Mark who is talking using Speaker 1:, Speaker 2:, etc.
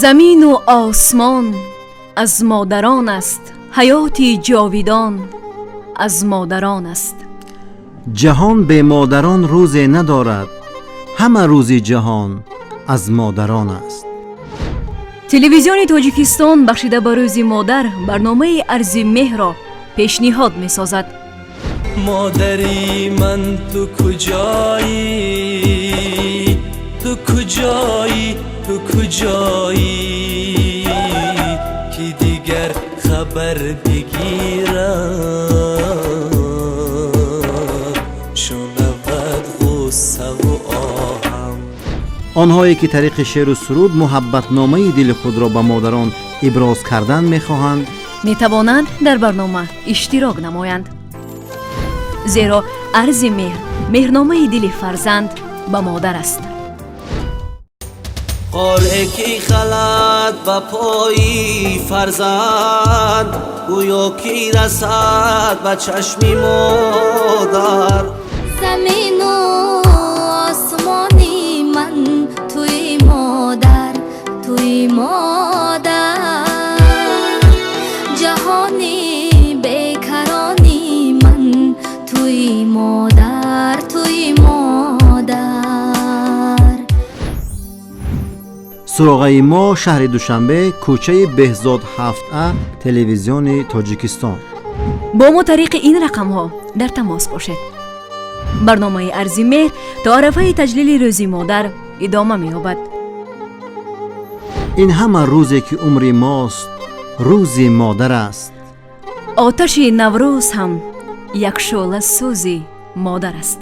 Speaker 1: Замину осмон аз модарон аст, ҳаёти ҷовидон аз модарон аст.
Speaker 2: Ҷаҳон бе модарон рӯзе надорад, ҳама рӯзи ҷаҳон аз модарон аст.
Speaker 1: Телевизиони Тоҷикистон бахшида ба Рӯзи модар барномаи Арзи меҳрро пешниҳод месозад.
Speaker 3: Модари ман, ту куҷоӣ, ту куҷоӣ, ту куҷоӣ, ки дигар хабар бигирам, шунавад ғуссаву оҳам.
Speaker 2: Онҳое ки тариқи шеъру суруд муҳаббатномаи дили худро ба модарон иброз кардан мехоҳанд,
Speaker 1: метавонанд дар барнома иштирок намоянд, зеро Арзи меҳр меҳрномаи дили фарзанд ба модар аст.
Speaker 3: Хоре ки халад ба пои фарзанд, гӯё ки расад ба чашми модар.
Speaker 4: Замину осмони ман туи модар, туи модар, ҷаҳони бекарони ман туи модар, туи модар.
Speaker 2: Суроғаи мо: шаҳри Душанбе, кӯчаи Беҳзод 7А, Телевизиони Тоҷикистон.
Speaker 1: Бо мо тариқи ин рақамҳо дар тамос бошед. Барномаи Арзи меҳр то арафаи таҷлили Рӯзи модар идома меёбад.
Speaker 2: Ин ҳама рӯзе ки умри мост, рӯзи модар аст.
Speaker 1: Оташи Наврӯз ҳам як шӯъла сӯзи модар аст.